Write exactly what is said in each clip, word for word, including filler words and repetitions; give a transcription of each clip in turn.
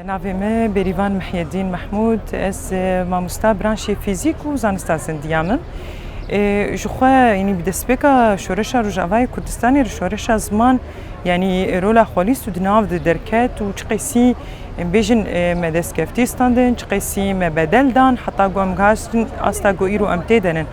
Navê me Bêrîvan Mihyedîn Mehmûd, ez, e, mamosta branşê fîzîk û zanista zindiya me. E, ji xwe, yanî bi destpêka şoreşa Rojavayê Kurdistanê re şoreşa ziman, yanî rola xwe lîst û di nav de derket û çi qeysî, em bêjin, e, me destkeftî standin, çi qeysî me bedel dan, heta ku em gihastin asta ku îro em tê de nin.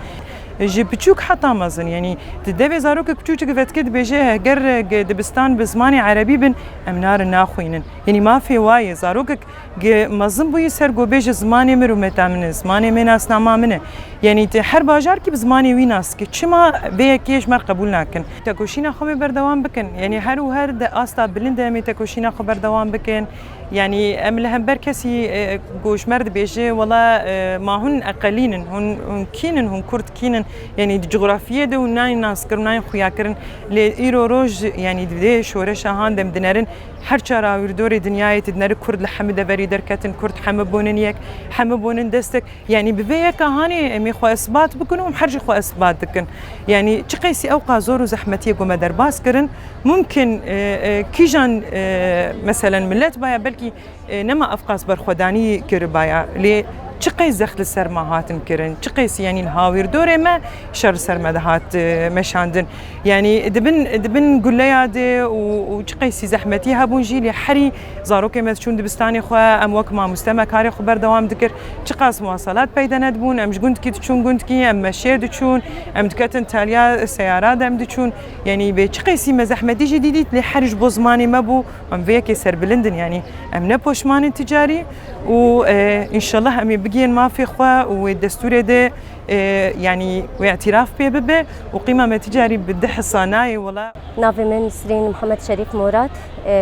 Ji piçûk heta mezin, yanî di devê zarokek piçûçik vedike dibêje, heger, e, dibistan bi zimanê erebî bin, em narin naxwînin. Yanî mafê wa ye, zarokek ge mezin bûyî ser ku bêje zimanê min rûmeta min e, zimanê me nasnama min e. Yanî te her bajarkî bi zimanê wî nas dike. Çima vê yekê ji me re qebûl nakin? Tekoşîna xwe me berdewam bikin. Yanî her û her di asta bilind de em ê tekoşîna xwe berdewam bikin. Yanî em li hember kesî, e, ku ji me re dibêje, wela, e, ma hûn eqelîn in, hûn, hûn kîn in, hûn kurd kîn in. Yanî di cografiyê de hûn nayên naskirin, nayên xuyakirin. Lê îro roj, yanî di vê şoreşa han de em dinerin, her çar awîrdorê dinyayê tu dineri kurd li hemî deverî derketin, kurd hemî bûnin yek, hemî bûnin destek. Yanî bi vê yeka hanê em ê xwe isbat bikin û em her jî xwe isbat dikin. Yanî çi qeysî ew qas zor û zehmetiyê ku me derbas kirin, mumkin, e, e, kîjan, e, meselen millet baya belkî, e, nema ev qas berxwedanî kiribaya. Lê çi qeys zext li ser me hatin kirin, çi qeysî yanî li hawîrdorê me şer li ser me dihat, e, meşandin. Yanî di bin, di bin guleya de û, û çi qeysî zehmetî hebûn jî, lê herî zarokê me diçûn dibistanê xwe, em wek mamoste me karê xwe berdewam dikir. Çiqas muwaselat peyde nedibûn, em ji gundkî diçûn gundkî, em meşê diçûn, em diketin taliya seyara de em diçûn. Yanî bê çi qeysî me zehmetî jî dît, lê her ji bo zimanê me bû, em vê yekê serbilind in. Yanî em ne poşman in ti carî û, e, înşallah em ê bigihên mafê xwe û wê destûrê de, e, yanî wê îtîraf pê bibe û qîma me ti carî bi dih hisa nayê wela. Navê min Nisrîn Mihemed Şerîf Murad, e,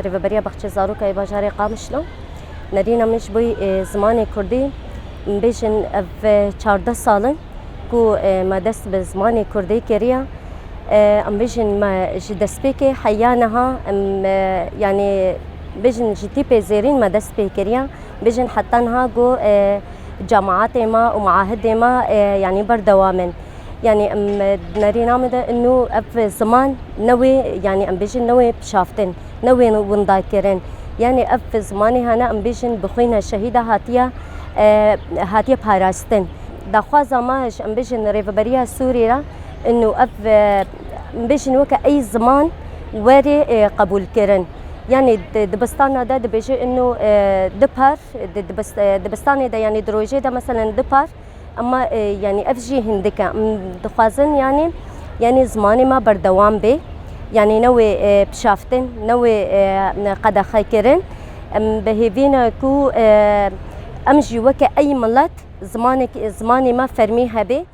rêveberiya Baxçe Zaroka yê bajarê Qamişlo. Nerîna min ji bo, e, zimanê kurdî, em bêjin ev, e, çardeh sal in ku, e, me dest bi zimanê kurdî kiriye. E, em bêjin me ji destpêkê heya niha, em, e, yanî bêjin ji tîpê zêrîn me dest pê kiriye. Bêjin heta niha ku, e, cemaatê me û muahidê me, e, yanî berdewam in. Yanî em, e, nerîna me de inu ev ziman ne wê, yanî em bêjin ne wê pişaftin, ne wê winda kirin. Yanî ev zimanê hene em bêjin bi xwîna şehîda hatiye, e, hatiye parastin. Daxwaza me ji em bêjin Rêveberiya Sûrî re inu ev, e, em bêjin weke ey ziman were, e, qebûl kirin. Yanî di, dibistana de dibêje inu, e, du par, di, dibist-, e, dibistanê de yanî di rojê de meselen du par, Ema, e, yanî ev jî hindik e. Em dixwazin yanî, yanî zimanê me berdewam bê. Yanî ne wê, e, pişaftin, ne wê, e, qedexe kirin. Em bi hêvî ne ku, e, em jî weke ey milet zimanek-, zimanê me fermî hebe.